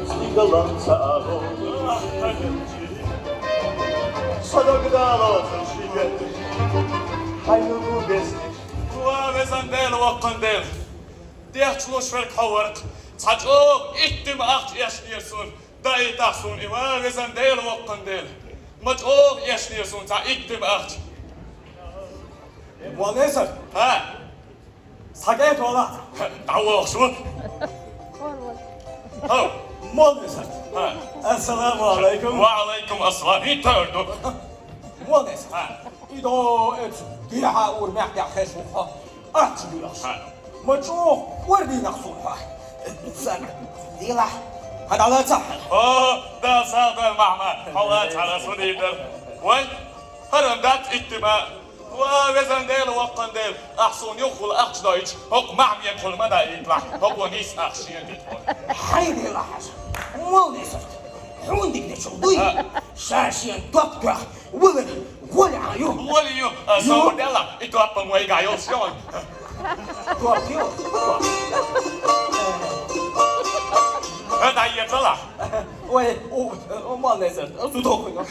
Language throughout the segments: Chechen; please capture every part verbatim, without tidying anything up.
Цӏикӏалан ца агъо. Садагъдала шиет. Хьайна бу бес. Ва везан Дела, воккхан Дела. Дехча луш верг хьо варх. Цхьа чӏогӏа иттим ахча эшнера суна. Даийтахь суна и, ва везан Дела, воккхан Дела. Ма чӏогӏа эшнера суна цхьа иттим ахча. Валесар. Хьа? Схьакхета валахь. ДӀавохуш ву. Хьо, молодец. Хьа. Ассаламу алайкум. Ва алайкум ассалам. ХӀинца тӀера ду. Молодец. Хьа. И до эцу дехьа ур мехкехь хеш ву хьо. Ахча дуьйхьаш. Хьа. Ма чӀогӀа ур дийнахь суна хьо. Сан дилахь. Хьа дӀалаца. О, да, сагӀа дар, махьма. Хьо лаца хьарас ву дийр дар. Вай, хӀара дац иттима. Ва, везан Дела, воккхан Дела, ахь суна юххул ахча дойтуш, хӀокху махьмена хуьлу ма даийталахь, хӀокхо нийса ахча шена дитахь. Хьайн Дела хьажа, мол дезарт, хьуна дика дечул дуй? А. Ша шена топ тоьхна, валар, гӀоли а ю. ГӀоли ю, а, ю. Собар делахь, и топ-м вайгахь йолуш ю. Топ ю, топ. А, дӀаецалахь. Ой, у, у, мол дезарт, а, судохуьйна.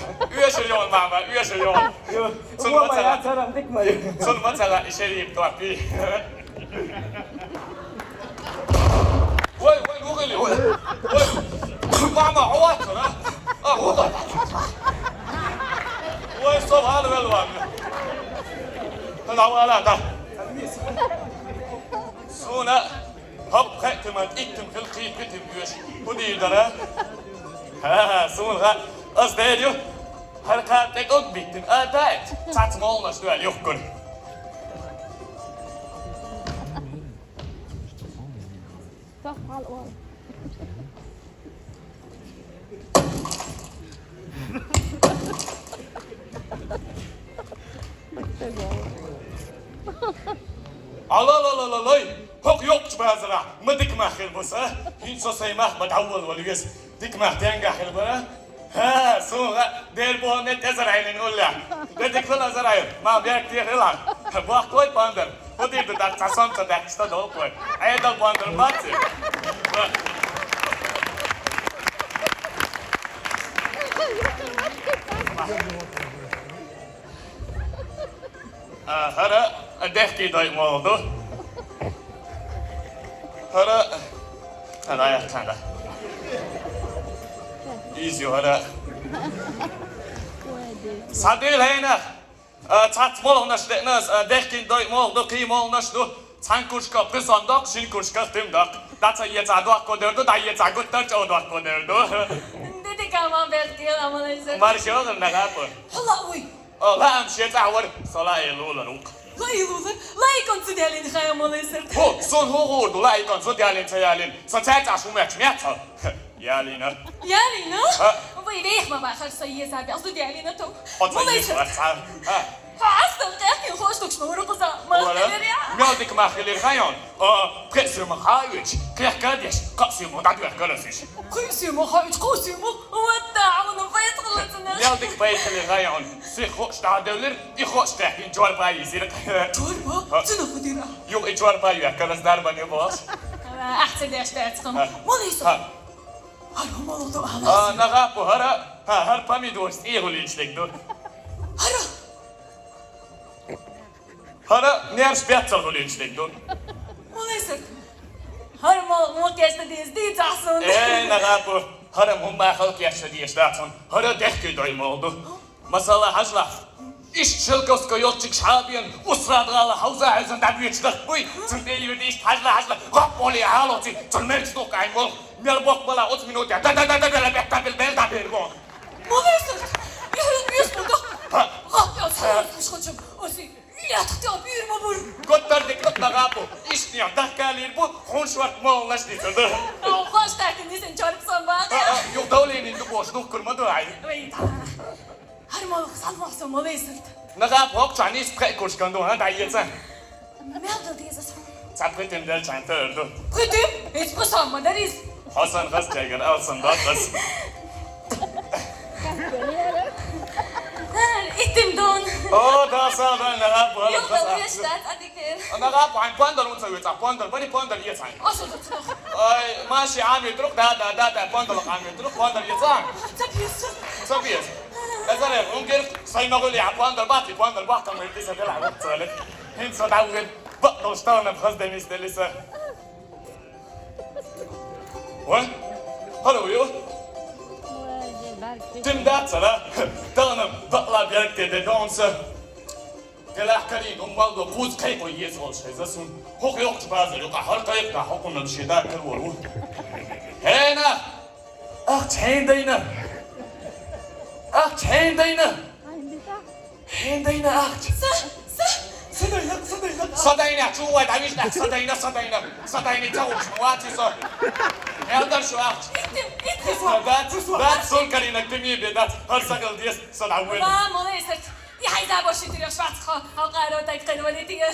Оьшур йолу, мама, оьшур йолу. Ю. Цунна ма ца лаьа, царам дика ма ю. Цунна ма ца лаьа, и шерийн топ ю. Вай, вай, вай, вай. Вай, мама, хьо вацара? А, хьо вацара. Вай, со вала вел ван. Хьо вала, да. Суна хӀокху кхетаман иттим хила кхин пхи тим оьшу. ХӀун дийр дара? ХӀа, суна хаьа, ас дер ю. ХӀара кхара тӀе кӀог биттина, а, даьӀа, цац молнаш ду аьлла юхкура. Алалалалалай! ХӀокху йоккхачу базарахь ма дика мах хир бу сан, хӀинца со сайн мах бан дӀаволавала веза. Дика мах тенгахь хир бара? ХӀа, суна хаьа, дера боху не тӀе Зархьайлин уллехь. Де дика хила Зархьайл, ма бехк техилахь. Бохкой, Пандар, хӀун дийр ду даккха цхьа сом ца даьккхича дан долу вай. Ӏедал, Пандар, баци. А, хӀара дехкий дой молу ду. ХӀара, хӀара яхкана. Иза ю хӀара. Схьадийла хьенах. А, цхьацца молханаш деъна аса, а, дехкий дой молу ду, кхин молханаш ду. Цхьана куршка пхи сом доккху, шина куршка тим доккху. ДӀа ца эцахь доккхо дер ду, дӀа эцахь гуттар а чӀогӀа доккхо дер ду. Де дика ма бехкийла, амалайза. Марша йогӀур нагахь а пу. Хьо лаьа вуй? О, лаам шен цӀахь вара, со лаьа лулар ву-кх. Лаьа лулар? Лаьа кӀант зуда ялийна хьайн молай сарт. ХӀу, суна хӀун хуур ду, лаьа кӀант зуда ялийна ца ялийна? Сан цаьрца Ӏаш хӀун моьттуш меца? Ялийна. Ялийна? А? Вай веха ма бахара со еза бех зуда ялийна ту. Хьо ца молай еза сарт. Вац, а? А? Хьо Ӏастал кхехкина хууш дукш ма вара кхуза. Ма хилира я? Мел дика мах хилира хьайна. А, пхеа соьмах хьа а вуьйчу, кхехка а деш, кхаа соьмах дӀадоьхкара ас уьш. Кхаа соьмах хьа а вуьйчу, кхаа соьмах? Вот да, хьуна пайда хилла цунах. Мел дика пайда хилира хьайна. Сих хууш дӀа а девлира, и хууш кхехкина чорпа йийзира. Чорпа? А. Цунах хӀун дира? Юха и чорпа йоьхкара ас дарбане бохуш. Ахьа ца деш дац хӀума. А. Молай со. А. ХӀара хӀума лур ду ахьа. А, нагахь а пу хӀара, хӀа, хӀара помидораш цӀий гӀулинчу дерг ду. ХӀара? ХӀара нераш беццал гӀулинчу дерг ду. Молай сарт. ХӀара ма, ма кечдан деза дийцахь суна. Э, нагахь а пу, хӀара хӀумма хала кечдан дезаш дац хьуна. ХӀара дехкий дой молу ду. Масала, хьажалахь. Иштта Шелковской йолчуьнгаш хьа а бена, Устрада-гӀала хьовза а хьаьвзина дӀабоьдуш даха буй, цунна тӀе йирда иштта хьажалахь, хьажалахь, гӀоп болий хьалоций, цунна мергаш духкъайн болу, мел боккха бала оцу минуте, да, да, да, да, бела, бетта, бел, бел, да, бер боху. Молай сарт, я хӀун беш бу ду? ХӀа? ГӀоп йолчу хьалоцуш хӀун чу, оси, летах тӀе бийр ма бур. Гуттар дика нагахь а пу, иштта нехан дахкалийр бу, хьуна шорта молханаш дитар ду. Ау, хош тахка нисин чорпа сан бахьа. А, а, юха давление ду бохуш, духкур ма ду хьайн. Вай, да. ХӀара молха схьалвахь со, молай сарт. Нагахь а пу, хӀокху чохь нийса пхеа куршкан ду, хӀан, дӀаэца? Мел дан деза сан? Цхьа пхи тим делчахьана тӀера ду. Пхи тим? Иза пхи сом ма дара иза. Хьо санна хаза чайгара алсам дац ас. Иттим дун. О, да, са, да, нагахь а пу, хӀара юха хаза. Веш дац, а дикер. Нагахь а пу, хьайн пондар хӀунда ца вецахь, пондар, бани пондар эцахь. О, со ду цунах. О, Маши Ӏамийтарах, да, да, да, да, пондар Ӏамийтарах, пондар яцан. Ца пьеса. Ца пьеса. Эзаре, унгер, сай магули а пондар бати, пондар бахтам, мы писатель а вот целик. Хин садавгер, бакъал штална бхаз демис делиса. Ой? Hello, you? Тим да цара. Тана бакъла бярк те де донса. Делахь карин, умбалго куз кайкъо ез гъол шайза сун. Хох йохч базар, юкъа хар кайкъ да хокъунам шеда кар вору. Хена! Ахч хендайна! Ахч хендайна! Хендайна ахч! Са, са, Садайна, садайна. Садайна, чувай, давишна, садайна, садайна. Садайна, чавуш, вати со. Элдар шу ахч. Итти, итти. Бат, бат, сон каринак, ты ми бе, бат. Хар сагал дес, садавен. Ва, молесерт. Я хайза боши тиреш ватхо. Ал къаро тай къервали тиге.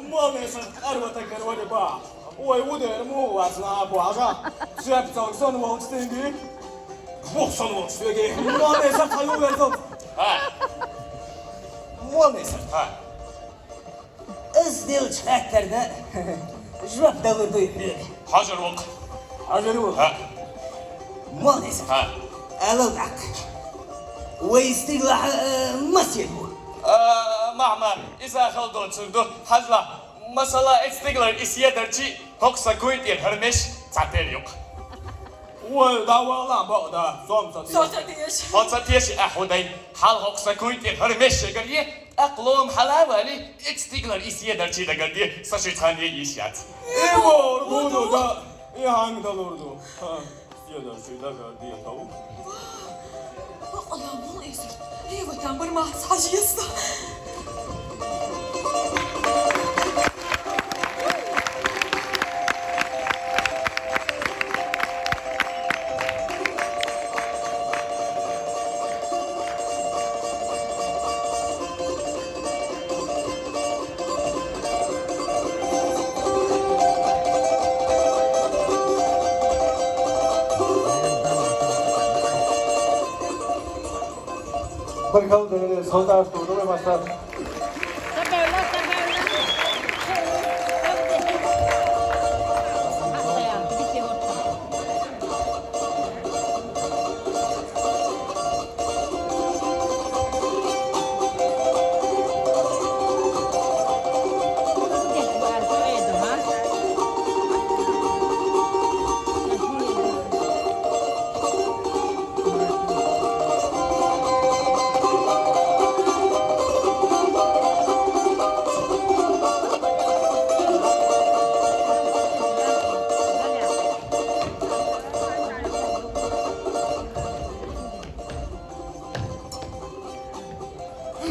Молесерт, къарва тай къервали ба. Ой, удер му вазна бажа. Сеп цалксон волчтинги. Бухсон волчтинги. Молесерт, хаю верзот. Ха. Молесерт. Ха. Из делча хаттарна жоп далур дуй хьоьга. Хьажар вокх. Хьажар вокх. Ха. Молодец. Ха. Алал дакъ. Вай стиглахь, э, мас ед ву? А, мама, иза хал доцур ду. Хьажла, масала, эт стиглар ис едарчи, хокса куйн тӀе хӀармеш, цатер юкъ. Вай, да вала, бо, да, сом ца теш. Сом ца теш. Хо ца теш, а, худай. Хьал хокса куйн тӀе хӀармеш шегар е, Акълом хьалавали, ит стиглар ис едар чи дагарди, са ши цхьан е иш яц. Э, бор, буду, да, э, хьанг далурду. Ха, ис едар чи дагарди, тау. Бакъала мул эсир. Э, ватан бир махс хьажиста. Баркалла, дегенде, салтар турду, баштар.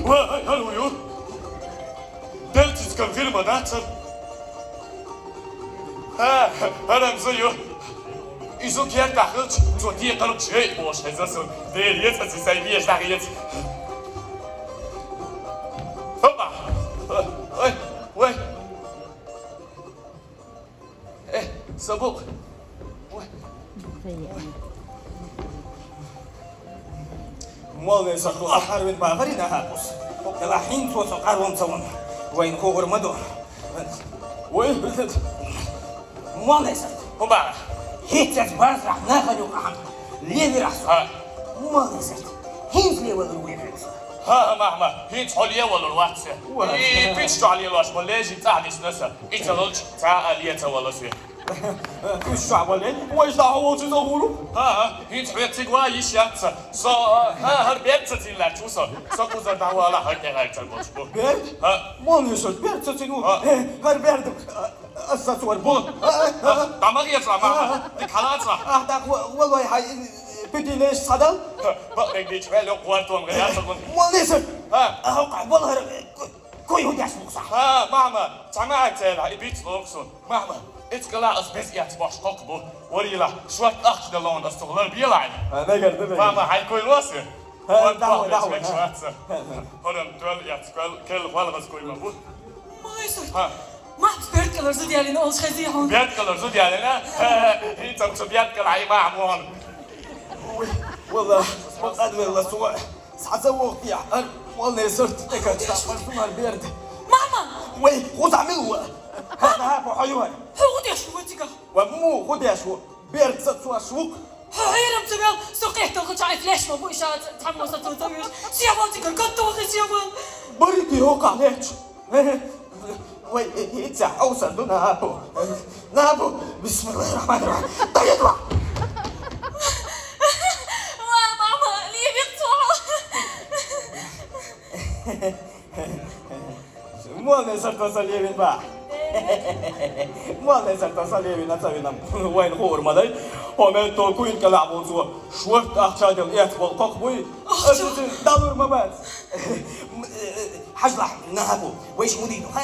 Вай, алло, ё! Делчискам фирма дац? Ха, арамза ё. Изу кертахылч, цо текъарч эй, бош хезасун. Дер ец, аци сай веш дах ец. Хопа! Ой, ой. Э, сабук. Ой. Молле саху ахар вин багари на хакус. Кала хин цо со карвон цавон. Вайн хогор мадо. Ой, молле саху. Хоба. Хитчас базра на ханю кахан. Леви расу. Ха. Молле саху. Хин слева луи расу. Ха, ха, мама, хин цхьо левалур вац. Вац. И пич цхьо лелош, ма лежи цӀа дисна са. И цалалч цӀа а леца валас ве. Пич цхьо вале, вай жда хавалчи за гулу. Ха, ха, хин цхьо цига ва йиш яц. Со, ха, хар берца циллач ву со. Со кузар да вала хар тегар цар боч бу. Берд? Ха. Мон не сот берца цину. Ха. Э, хар берд. Аса цуар бу. Ха, ха, ха. Тамагъ яцра, мама. Ха, ха. Ди халаца. А, так, ва-, валай хай, пити леш садал. Ха, ба, регдич, вел, ё, квартон, га, яцагун. Мон не сот. Ха. А, ха, ха, вал хар, э, ку-, куй худяш мукса. Ха, мама, цана ацела, и бит локсун. Мама, эцкала ас без яц бош кок бу. Варила, шват ахч далон ас тугълар биялай. А, нагар, нагар. Мама, хай кой лосы. Ха, давай, давай, ха. Хорам тол яц кол, кел валгас кой ма бу. Майсур. Ха. Махс берткалар зудялина олш хези хон. Берткалар зудялина? Ха, хин цамцу берткалай ма амон. Ой, валла, валла, валла, суа. Саза вохтия, ар, валла, сорт, тека, чапар, сумар берд. Мама! Ой, хузамил ва. Хьо наха хьо ю вай? Хьо гӀо деш ву цига? Ва му гӀо деш ву? Берца цо швук. Хьо хьерам ца вел, со къехтал хача ай флеш ма бу иша цхьаммо са цо ца веш. Сиябал цига гатто хи сиябал. Бари ти хьо калеч. Вай, ица, ау са ду набу. Набу. Бисмиллахир рахманир рахим. Дагадва. Ва, мама, либик цо. Молодец, Артур Салевин, ба. Молодец, Артур Салевин, ацавинам. Вайн хурмадай. Хомет то куин каламулцу. Шорт ахча дел эт бол кок буй. Ахча. Ацин далур мабац. Хажла, нагабу. Вайш мудин, ха?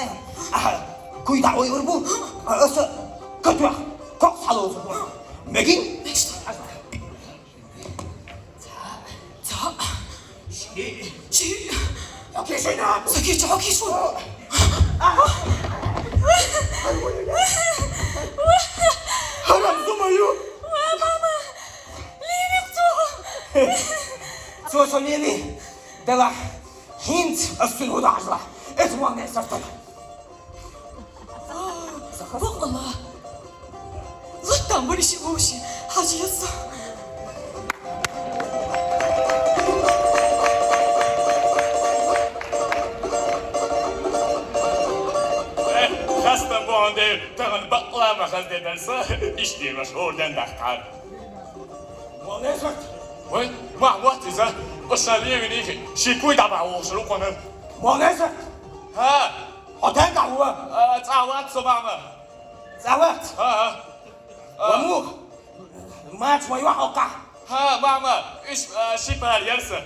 Аха. Куй да ой урбу. Аса. Катуах. Кок салоцу. Мегин? Мегин. Хажла. Ца. Ши. Ши. Окей, ши на. Саки чо, окей, шо. Харам зумаю. Мама. Лими цо. Цо со лими. Дела. Хинц астун удажла. Эт ванга сартана. Бокъала. Латтан бариши воши. Хажияса. Хаста бонде, таган бакълама хазде дарса, ишди машгьурдан дахкар. Молезат. Ой, ма, вот иза. Оша левини шикуй даба ошру кона. Молезат. Ха. Хотел да уа. А, цават со мама. Цават. Ха, ха. А. Ваму. Мач мой вахока. Ха, мама. Иш, а, шипар ярса.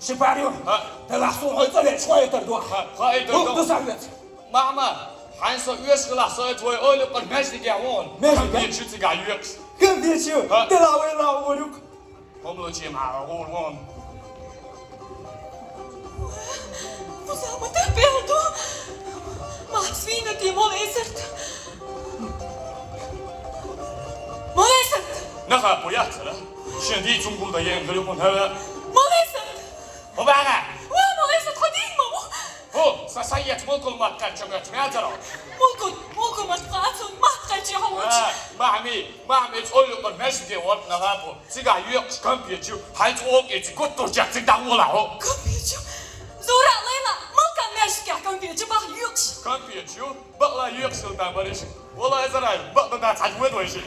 Шипарю. Ха. Теласу хойца ле школа тердуа. Ха, ха, ха, ха. Ду сагвет. Мама, хьайн со уьш хила, со твой ойлу къар междиге вон. Междиге? Кам дечу цига юкс. Кам дечу? Ха. Дела вай ла урюк. Хомлучи ма гур вон. Музама тапелду. Ма свина ти молесерт. Молесерт. Наха пояцала. Шин ди цунгул да ен грюкун хава. Молесерт. Обага. Ва молесерт ходин маму. О, са саят мулкул маткача мэтмядро. Мулкул, мулкул маткача, маткача хавуч. А, мами, мами, цолюкъ межди вот на лапу. Цига юкъ компьютер, хай цолк ици куттур чак цик да ула хо. Компьютер. Зура лейла, мулка межди компьютер, ба юкъ. Компьютер, ба ла юкъ сил да бариш. Вала эзарай, ба да да цад вед вайши.